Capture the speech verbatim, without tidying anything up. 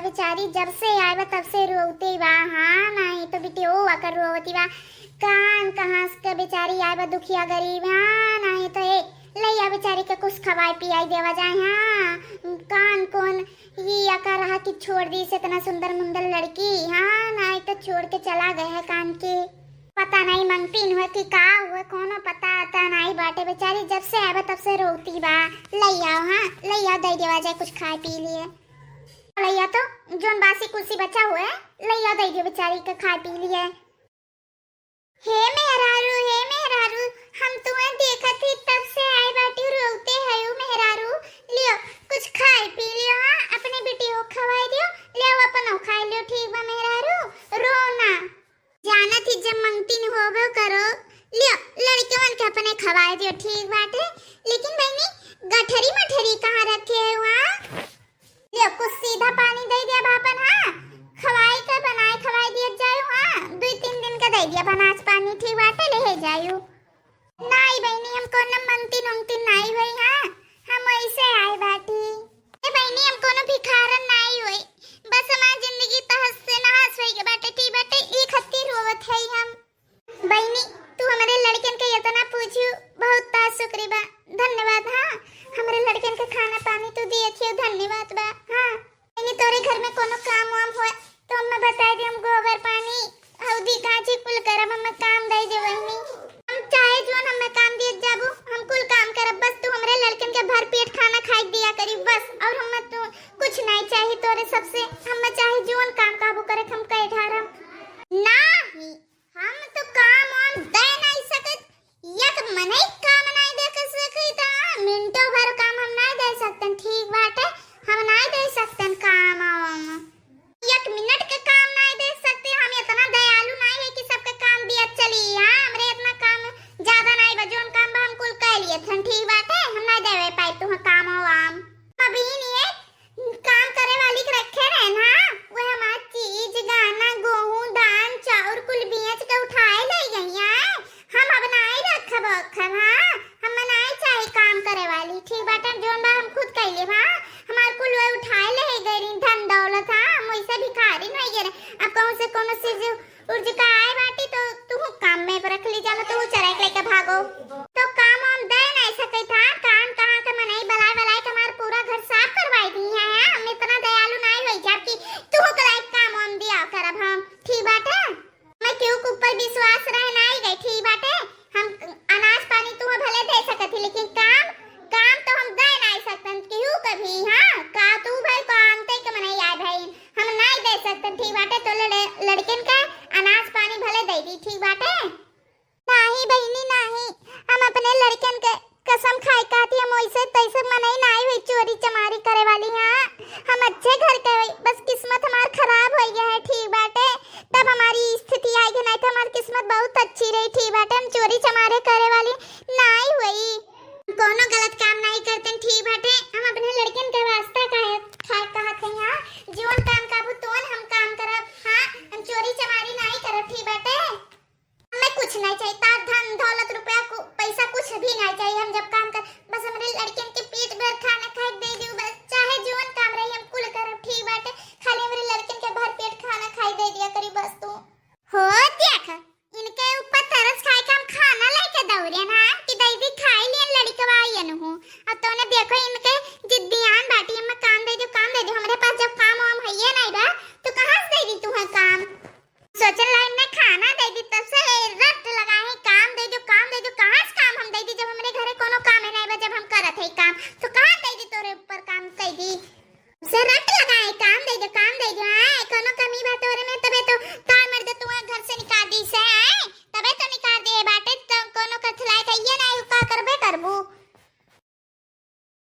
बेचारी जब से आए बा तब से रोवते बा। हाँ, नाहीं तो बिटियो आकर रोवती बा। कान कहाँ से बेचारी आए बा दुखिया गरीब। हाँ, नाहीं तो ए लइया बेचारी के कुछ खवाई पियाई देवा जाए। हाँ, कान कौन ई आकर रहा कि छोड़ दी से इतना सुंदर मुंदर लड़की। हाँ, नाहीं तो छोड़ के चला गए है कान के। पता नाहीं मंगतीन हुए कि का हुए, कोनो पता आता नाहीं बाटे। बेचारी जब से आए बा तब से रोवती बा। लइया, हाँ, लइया दे देवा जाए कुछ खाए पी लिए। लइया तो जोन बासी कुलसी बचा हुए, लइया दे दियो बेचारी के खाए पी लिए। हे मेहरारू, हे मेहरारू, हम तुहे देखत ही तब से आए बाटी, रोवते हयू मेहरारू। लियो, कुछ खाए पी लियो, हाँ, अपने बिटियो खवाए दियो, लियो, अपनो खाए लियो, ठीक बा मेहरारू, रो ना। जानत ही जब मंगतीन होबो करो, लियो, लड़कवन के अपने खवाए दियो, ठीक बाटे, लेकिन बहिनी, गठरी मठरी कहाँ रखे है वहाँ? लियो, कुछ सीधा पानी दे दिया बापन, हाँ, खवाई का बनाए खवाई दिया जायू, हाँ, दुई तीन दिन का दे दिया बनाज पानी, ठीक बाटे, ले जायू। नाई बहिनी, हम कोनो मंगतीन उंगतीन नाई होई, हाँ, हम वैसे आए बाटी। ए बहिनी, हम कोनो भिखारन नाई होई, बस हमार जिंदगी तहस से नहस होई के बाटे, ठीक बाटे, ई खातिर रोवत हई हम। बहिनी, तू हमरे लड़कन के इतना पूछू, बहुत तास शुक्री बा, धन्यवाद। हाँ, हमरे लड़कन के खाना पानी तू दिए थियो, धन्यवाद बा। हाँ, बहिनी, तोरे घर में कोनो काम वाम होए तो हमें बताए दे, हम गोबर पानी, हौदी कांची कुल करब, हमें काम दे दे बहिनी। हम चाहे जोन हमें काम दिए जाबू, हम कुल काम करब, बस तू हमरे लड़कन के भर पेट खाना खाए दिया करी बस, और हमें तू कुछ नहीं चाहिए तोरे सबसे, हमें चाहे जोन काम काबू करे हम कह ढारम। नाही, हम तो काम वाम दे नाई सकत, एक मनई काम नाई दे के सकत, मिनटो भर काम हम नाई दे सकतन, ठीक बाटे, हम नाई दे सकतन काम वाम, एक मिनट के काम नाई दे सकते, हम इतना दयालु नाई है कि सबके काम दिया चली, हाँ, हमरे इतना काम ज्यादा नाई बा, जोन काम बा हम कुल कह लिए थन, ठीक बाटे, हम नाई देवे पाए तुह काम वाम। अभी नहीं काम करे वाली के रखे रहे ना, वो हमार चीज, गहना, गोहूं, धान, चाउर कुल बेच के उठाए ले गई हैं। हम अब नाई रखब ओखब, हाँ? हम नाई चाही काम करे वाली, ठीक बाटे? जोन बा हम खुद कइले बा, हमार कुल वो उठाए ले गई रही, धन दौलत, हाँ? हम वैसे भिखारी नहीं गिरे। अब कहूँ से कोनो चीज उर्ज का आए बाटी तो तू काम में रख ली जाना, तू चराई के लेके भागो। तो काम हम दे नहीं सकत, हाँ? काम कहाँ के मनई बलाए बलाए के हमार पूरा घर साफ करवाई दी है, हाँ? हम इतना दयालु नहीं होई जाब कि तू के लायक काम हम दिया करब हम, ठीक बाटे? मैं केहू के ऊपर विश्वास रह नाई गई, ठीक बाटे? हम अनाज पानी तू भले दे सकत ही, लेकिन काम, काम तो हम दे नाई सकतन केहू के भी, हाँ? का तू भाई, का अंते के मनई आए भाई, हम नाई दे सकतन, ठीक बाटे? तो लड़-, लड़कन के अनाज पानी भले दे दी, ठीक बाटे? नाही बहिनी, नाही, हम अपने लड़कन के कसम खाए कहती, हम वैसे तैसे मनई नाई हुई चोरी चमारी करे वाली। हाँ, हम अच्छे घर के हुई, बस किस्मत हमार खराब हो गया है, ठीक बाटे, तब हमारी स्थिति आई है, नहीं तो हमारी किस्मत बहुत अच्छी रही, ठीक बाटे, हम चोरी चमारे करे वाली नाई हुई। कोनो गलत काम नहीं करते, ठीक बाटे, हम अपने लड़कन के वास्ता काहे खाए कहत हैं, हाँ, जीवन काम काबू तोन हम काम करब, हाँ, हम चोरी चमारी नहीं करब, ठीक बाटे। हमें कुछ नहीं चाहिए, तार धन दौलत रुपया कु-, पैसा कुछ भी नहीं चाहिए। हम जब काम कर, बस हमरे लड़कन के पेट भर खाना खाए दे दियो बस, चाहे जौन काम रही हम कुल करब, ठीक बाटे? खाली हमरे लड़कन के भर पेट खाना खाए दे दिया करी बस तू। हो देख, इनके ऊपर तरस खाए के हम खाना लेके दौड़े ना कि दीदी खाए लिए लड़कवा यन हूँ। अब तोने देखो इनके जिद्दियान बाटी, हमें काम दे दो, काम दे दो। हमरे पास जब काम वाम है ये नहीं बा तो कहाँ से दे दी तू है काम?